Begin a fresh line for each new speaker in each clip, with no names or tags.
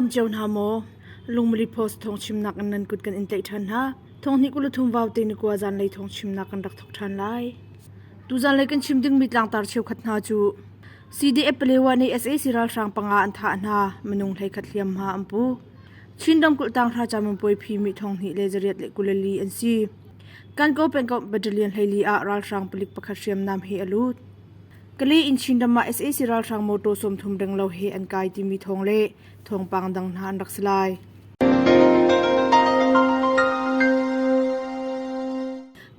Nan dam cio hna maw? Lungmili Post thawngchimnak in nan kut kan in tlaih ṭhan hna. Thonghnih 23 vaute ni kua zanlei thawngchimnak kan rak thawk ṭhan lai. Tu zanlei kan chim dingmi tlangtar cheukhat hna cu CDF Palewa nih sac ralhrang panga an thah hna, minung 11 hliamhma an pu. Chin ramkulh tanghra caminpuai phimi 2,824 an si. Kankaw pengkomh battalion 14 ah ralhrang palik pakhat hriamnam he a lut. Kale in Chinram ah sac ralhrang motor 30 renglo he an kai timi thawng le thawngpang dang hna an rak si lai.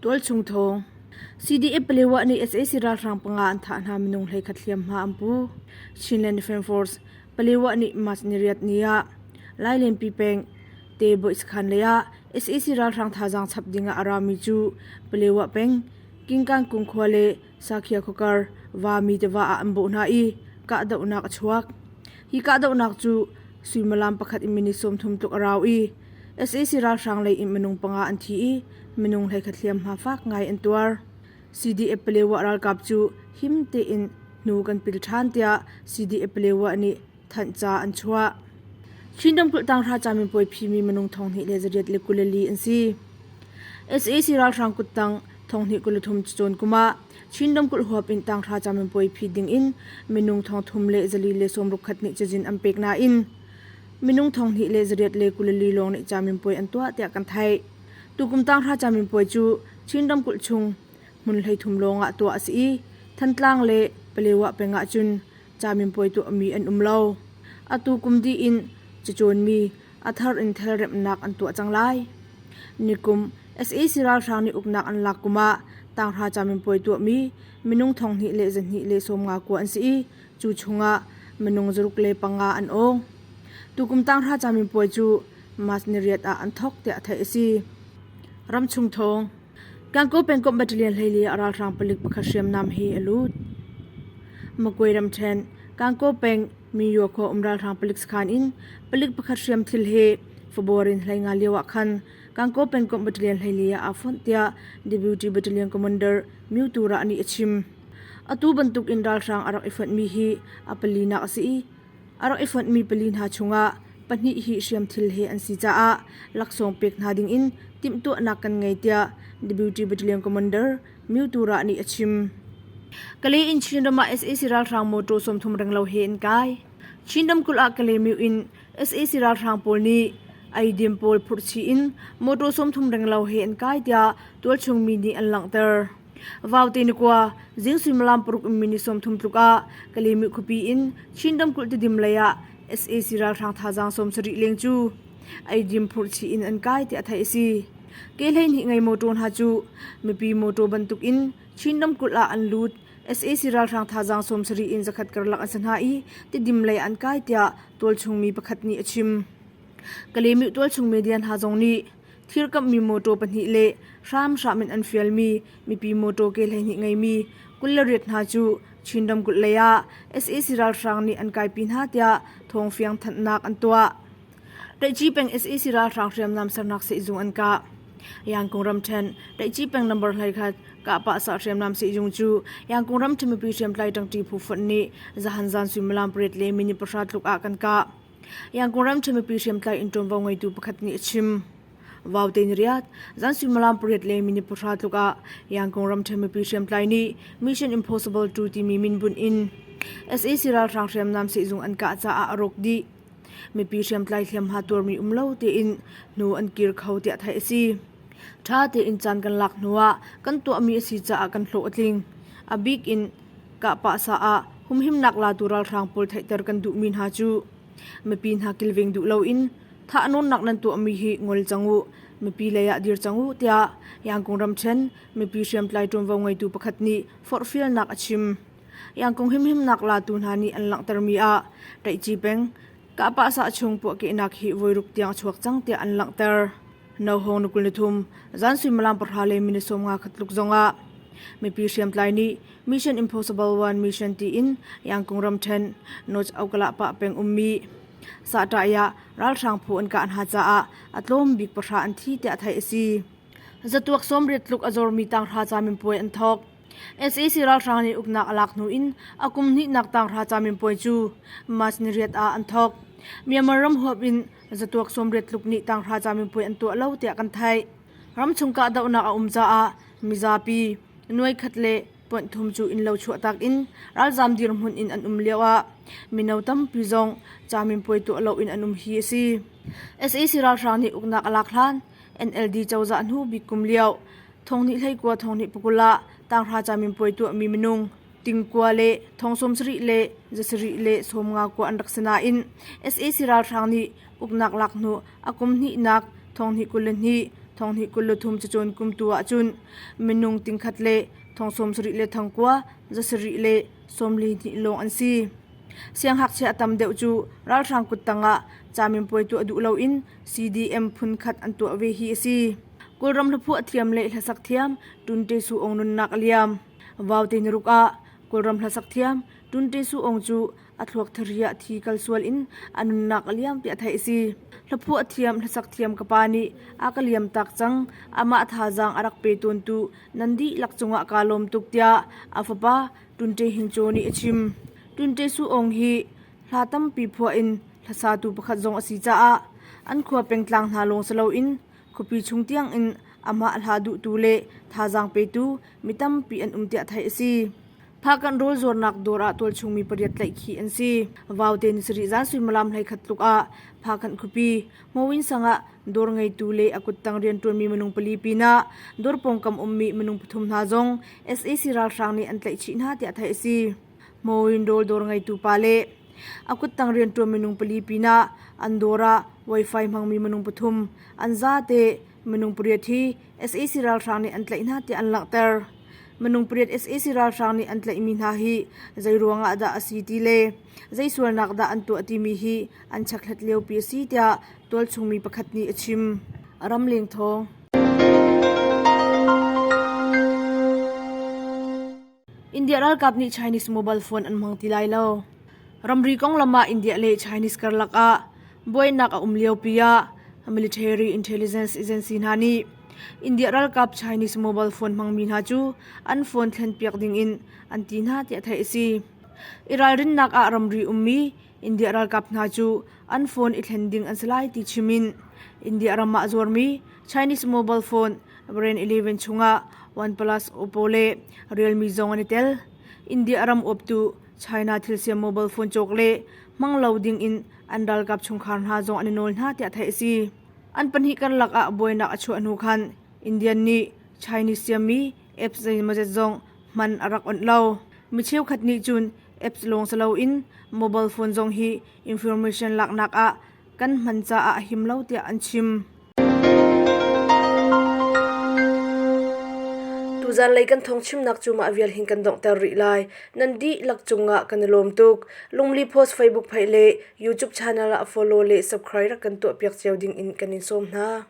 Tualchung thawng CDF Palewa nih sac ralhrang panga an thah hna minung 11 hliamhma an pu. Chinland Defence Force Palewa nih March niriat ni ah Lailenpi peng te Boih sakhan lei ah sac ralhrang thazaang chap ding ah a rami cu Palewa peng Kingkang kung khua le Sakhia khuakar vami tiva ah an bawh hna i kahdohnak a chuak. Hi kahdohnak cu suimilam pakhat in minute 30 tluk a rau i sac ralhrang lei in minung panga an thi i minung 11 hliamhma fak ngai an tuar. CDF Palewa ralkap cu him tein hnu kan pil ṭhan tiah CDF Palewa nih thanhca an chuah. Chin ramkulh tanghra caminpuai phimi minung 2,824 an si. Sac ralhrang kuttang 2,023 cacawn kum ah Chin ramkulh huap in tanghra caminpuai phi ding in minung 3,461 nih cazin an pek nain minung 2,824 lawng nih caminpuai an tuah tiah kan theih. Tukum tanghra caminpuai cu Chin ramkulh chung hmun 33 lawng ah tuah a si i Thantlang le Palewa peng ah cun caminpuai tuahmi an um lo. Atu kum dih in cacawnmi a thar in thelremhnak an tuah cang lai. Nikum sac ralhrang nih uknak an lak kum ah tanghra caminpuai tuahmi minung 2,259 an si i cu chungah minung 605 an awng. Tukum tanghra caminpuai cu March niriat ah an thawk tiah theih a si. Ramchung thawng Gangaw pengkomh battalion 14 ah ralhrang palik pakhat hriamnam he a lut. Magway ramṭhen Gangaw peng Myo khua um ralhrang palik sakhan in palik pakhat hriamthil he February 15 lio ah khan Gangaw pengkomh battalion 14 ah aa fonh tiah Deputy Battalion Commander Myo Tura nih a chim. Atu bantuk in ralhrang a rak i fonhmi hi a palinak a si i A rak i fonhmi pali hna chungah pahnih hi hriamthil he an si caah laksawng pek hna dingin timhtuahnak kan ngei tiah Deputy Battalion Commander Myo Tura nih a chim. Kalay in Chinram ah sac ralhrang motor 30 renglo he an kai. Chin ramkulh ah Kalaymyo in sac ralhrang pawl nih eidin pawl phurhchih in motor 30 renglo he an kai tiah tualchung mi nih an langhter. Vaute ni kua zing suimilam paruk in minute 30 tluk ah Kalaymyo khuapi in Chin ramkulh Tidim lei ah sac ralhrang thazaang 70 leng cu eidin phurhchih in an kai tiah theih a si. Ke 12 ngei motor hna cu mipi motor bantuk in Chin ramkulh ah an lut. sac ralhrang thazaang 70 in zakhat karlak an si hna i Tidim lei an kai tiah tualchung mi pakhat nih a chim. Kalaymyo tualchung media hna zong nih Thirkamhmi mawṭaw pahnih le hramhram in an fialmi mipi mawṭaw ke 12 ngeimi 28 hna cu Chin ramkulh lei ah sac ralhrang nih an kaipi hna tiah thawngfiang thanhnak an tuah. Taici peng sac ralhrang hriamnam sernak sehzung an kah. Yangkung ramṭhen Taici peng number 11 kahpah sah hriamnam sehzung cu Yangkung ramṭhen mipi hriamtlai ṭangṭi phu fonh nih zahan zan suimilam pariat le minute pahra tluk ah kan kah. Yangon ramṭhen mipi hriamtlai in ṭuanvo ngeitu pakhat nih a chim. Vaute ni riat, zan suimilam pariat le minute pahra tluk ah Yangon ramṭhen mipi hriamtlai nih Mission Impossible 2 timi minbunh in sac ralhrang hriamnam sehzung an kah caah a rawk dih. Mipi hriamtlai hliamhma tuarmi um lo tein hnu an kir kho tiah theih a si. Ṭha tein caan kan lak hnuah kan tuahmi a si caah kan hlawh a tling. A bik in Kahpah sa ah humhimnak latu ralhrang pawl theihter kan duhmi hna cu mipi hna kilveng duh loin thahnawnnak nan tuahmi hi ngol cang u, mipi lei ah dir cang u tiah Yangkung ramṭhen mipi hriamtlai ṭuanvo ngeitu pakhat nih forhfialnak a chim. Yangkung himhimnak latu hna nih an langhtermi ah Ṭaihci peng kahpah sah chung puahkehnak hi voiruk tiang a chuak cang tiah an langhter. Nohawng ni 23 zan suimilam pahra le minute 51 tluk zongah mipi hriamtlai nih Mission Impossible One Mission tiin Yangkung ramṭhen North Okkalapa peng ummi Sahṭah ralhrang phu an kah hna caah a tlawm bik pahra an thi tiah theih a si. Zatuak 80 tluk a zormi tanghra caminpuai an thawk. Sac ralhrang nih uknak a lak hnu in a kum hnihnak tanghra caminpuai cu March niriat ah an thawk. Myanmar ram huap in zatuak 80 tluk nih tanghra caminpuai an tuah lo tiah kan theih. Ramchung kahdohnak a um caah mizapi nuai khat le point thum cu innlo chuahtak in ralzaam dirhmun in an um lio ah mino tampi zong caminpuai tuah loin an um hi a si. Sac ralhrang nih uknak a lak hlan NLD cozah hnu bik kum lio thonghnih hleikua thonghnih pakul ah tanghra caminpuai tuahmi minung tingkua le thong 70 le zasarih le 50 kua an rak si nain sac ralhrang nih uknak lak hnu a kum hnihnak thonghnih 22 thonghnih 23 cacawn kum tu ahcun minung tingkhat le thong 70 le thongkua zasarih le 42 lawng an si. Siangngakchia a tam deuh cu ralhrang kuttang ah caminpuai tuah duh loin CDM phunkhat an tuah ve hi a si. Kawlram hlaphuah thiam le hlasak thiam Tun Te Su Aung nunnak a liam. Vaute niruk ah Kawlram hlasak thiam Tun Te Su Aung cu a thluak thari ah thi kal sual in a nunnak a liam tiah theih a si. Hlaphuah thiam hlasak thiam ka pa nih a ka liam tak cang. Amah thazaang a rak pe tawntu nan dihlak cungah kaa lawm tuk tiah a fapa Tun Te Hing Caw nih a chim. Tun Te Su Aung hi hla tampi phuah in hlasatu pakhat zong a si caah an khua pengtlang hna lawng si loin khuapi chung tiangin amah hla duhtu le thazaang petu mi tampi an um tiah theih a si. Phakanh rawl zuarnak dawr ah tualchung mi pariat tlaihkhih an si. Vaute ni sarih zan suimilam 11 tluk ah Phakanh khuapi Mawin sang ah dawr ngeitu le a kuttang rianṭuanmi minung pali pinah dawr pawngkam ummi minung pathum hna zong sac ralhrang nih an tlaihchih hna tiah theih a si. Mawin rawl dawr ngeitu pa le a kuttang rianṭuan minung pali pinah an dawr ah wifi hmangmi minung pathum an zate minung pariat hi sac ralhrang nih an tlaih hna tiah an langhter. Minung pariat sac ralhrang nih an tlaihmi hna hi zei ruang ah dah a si ti le zei sualnak dah an tuah timi hi an chekhlat liopi a si tiah tualchung mi pakhat nih a chim. Ramleng thawng. India ralkap nih Chinese mobile phone an hmang ti lai lo. Ramri konglam ah India le Chinese karlak ah buainak a um liopi ah Military Intelligence Agency hna nih India ralkap Chinese mobile phone hmangmi hna cu an phone thlenpiak dingin an ti hna tiah theih a si. I ralrinnak ah ramri ummi India ralkap hna cu an phone i thlen ding an si lai ti chim in India ram ah zuarmi Chinese mobile phone brand 11 chungah OnePlus, Oppo le Realme zong an i tel. India ram uaptu China thilsiam mobile phone cawk le hmang lo ding in an ralkap chungkhar hna zong an i nawl hna tiah theih a si. An pahnih karlak ah buainak a chuah hnu khan Indian nih Chinese siammi apps zeimawzet zong hman a rak onh lo. Mi cheukhat nih cun apps lawng si loin mobile phone zong hi information laknak ah kan hman caah a him lo tiah an chim. Tuzanlei kan thawngchimnak cu mah vial hin kan donghter rih lai. Nan dihlak cungah kan i lawm tuk. Lungli Post Facebook page le YouTube channel ah follow le subscribe rak kan tuahpiak cio ding in kan in sawm hna.